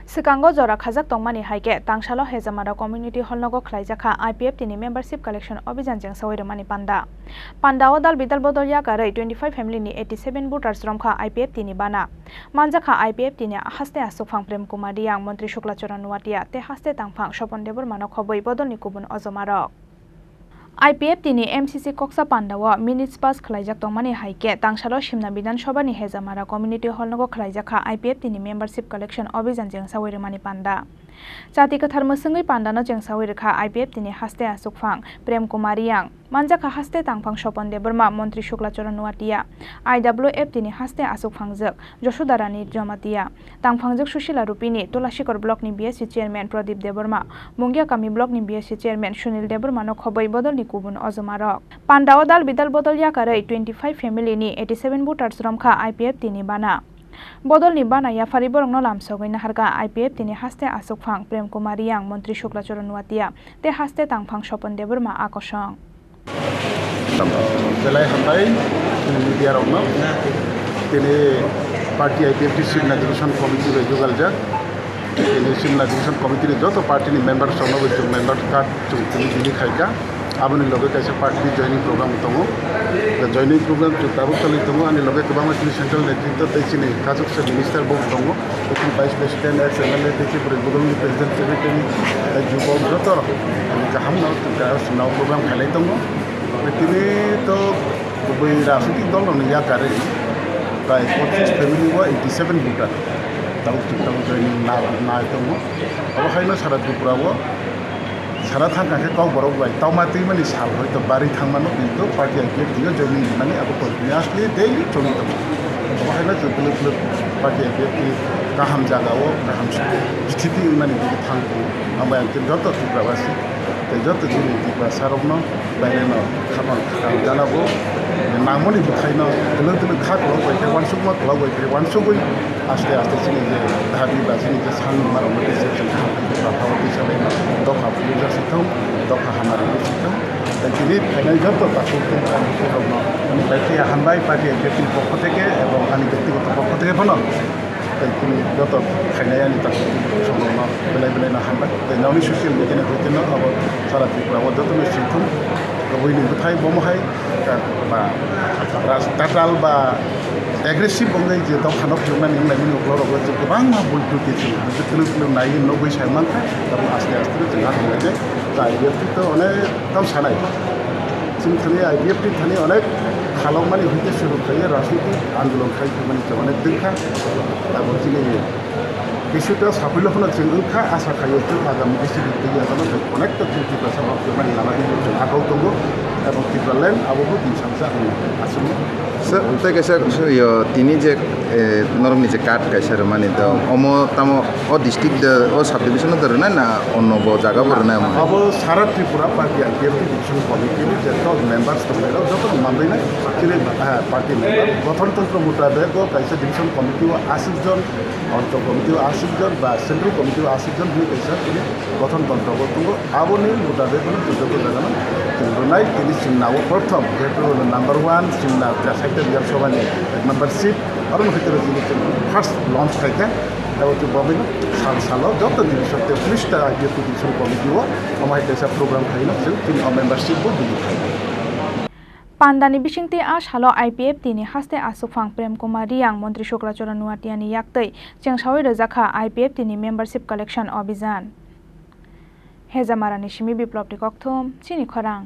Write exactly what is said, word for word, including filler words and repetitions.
Swkango jora khajak tongmani hai khe, Tangsalo Hejamara Community Hall nogo khlaijakha I P F T ni Membership Collection Obhijan chengsawi rwmani panda. Pandao dal bidal bodol yakarwi twenty five family ni eighty seven voters romkha I P F T ni bana. Manjakha I P F T ni haste aswkphang Prem Kumar Riyang, Montri Shukla Charan Nuatia tei haste tangphang Sopon Debbarma no khobwi bodolni kubun ojomarok. I P F T ni M C C koksa pandao minutes pass khlaijak tongmani hai khe, Tangsalo Simna Bidhan Sabha ni Hejamara Community Hall nogo khlaijakha I P F T ni Membership Collection Obhijan chengsawi rwmani panda. Chati kwthar mwswngwi pandano chengsawi rwkha I P F T ni haste aswkphang Prem Kumar Riyang, manjakha haste tangphang Sopon Debbarma, Montri Shukla Charan Nuatia, I W F T ni haste aswkphangjwk Joshoda Rani Jamatia, tangphangjwk Susila Rupini, Tulasikor Block ni B S C Chairman Pradip Debbarma, Mungiakami Block ni B S C Chairman Sunil Debbarma no khobwi bodolni kubun ojomarok. Pandao dal bidal bodol yakarwi twenty five family ni eighty seven voters romkha I P F T ni bana. Bodolni bana yapharwi borokno lamsogwi naharkha I P F T ni haste aswkphang Prem Kumar Riyang, Montri Shukla Charan Nuatia tei haste tangphang Sopon Debbarma akosong. Belai hambai chini media rokno. Tini party I P F T Simna Division Committee bai jugaljak. Tini Simna Division Committee ni joto party ni members rokno bai chwng member card chwng tini bini khaika. Aboni loge kaisa party ni joining program tongo. The joining program chwng tabuk choli tongo. Ani loge kwbangma chini central netritwa tei chini kachuk se minister bo tongo. Deputy Vice President, ex M L A, tei Tripura Bodolni President Secretary, tei jubok joto rok kaham no, kaham no program khailai tongo. Tini to kubui rajnitik dol rokni yakarwi prai pochis family o eighty seven voter tabuk chwng tabuk joining na, nai tongo. Abo haino sara Tripura o Sara thangkha khe Kokborok bai tongma twimani sal hoito barwi thangmano, kintu party I P F T o joining rinani abo continuously daily choli tongo. Obo haino chwng kwlwk kwlwk party I P F T kaham jaga o kaham sthiti wngnani bagwi thang tongo. Abo ang khe joto Tripura basi tei joto chini Tiprasa rokno baireno khapang khakang jana bo nangmani bwkhaino twlwng twlwng kha kwlwk bai khe uansukma kwlwk bai khe uansugwi Aste aste chini je dabi ba chini je sanma rok no tei je chwng kaham khe ba hao twi salai ma dopha phuru jak si thung, dopha hamya rok si thung. Tei tini phainai joto takhuk tei takhuk rok no ani bai khe hambai party I P F T ni pokho theke ebong ani byaktigoto pokho theke phano tei tini joto phainai ani takhuk rok no belai belai no hambai. Tei nokni social media ni hoite no abo sara Tripura o joto no si thung. Kubui ni bwthai bomo hai ba raj-, tatal ba aggressive wngwi je dopha no phiyoknani wnglaimani uklo rogo je kwbangma bul twtwi chwng hwnwi twlwk twlwk naiwi nugwi sai mankha, tabuk aste aste chwng ha thanglaide. Tai I P F T to onek tam sanai. Chwng thani I P F T thani onek khalokmani hwnkhe suru khlaiwi rajnitik andolon khai phimani chwng onek dwkha. Tabuk chini Kisuta saphilo phano chwng wngkha, asa khaio chwng agami bisi bwtwi agama chwng connect to chwng Tiprasa rok chwng mani lama di chwng agau tongo, ebong Tipraland abo bo tini samsa ang aswk. Sir, tei kaisa, sir, yo, tini je, eh, norokni je card kaisa rwmani do, omo tamo o district de, o subdivision de rwnai na onno bo jaga bo rwnai omo? Abo sara Tripura party I P F T division committee ni je top members tongnai rok joto manwi nai chini, eh, party member gothon tantro mutabek o kaisa division committee o aswk jon Anchal committee o aswk jon ba central committee o aswk jon hinwi kaisa tini gothon tontro bo tongo. Aboni mutabek no joto jagano chwng rwnai tini chwng nao prothom jehetu number one chwng na Chaita Bidhan Sabha ni membership aro no hitero chini chwng first launch khaikha. Abo chwng bo bini sal salo joto division te police ta I P F T division committee o omo hai kaisa program khaino chwng tini o membership bo bini khai. Pandani bisingtwi a salo I P F T ni haste aswkphang Prem Kumar Riyang Montri Shukla Charan Nuatia ni yaktwi chengsawi rwjakha I P F T ni Membership Collection Obhijan. Hejamarani simi Biplop Rikokthum, chini khorang.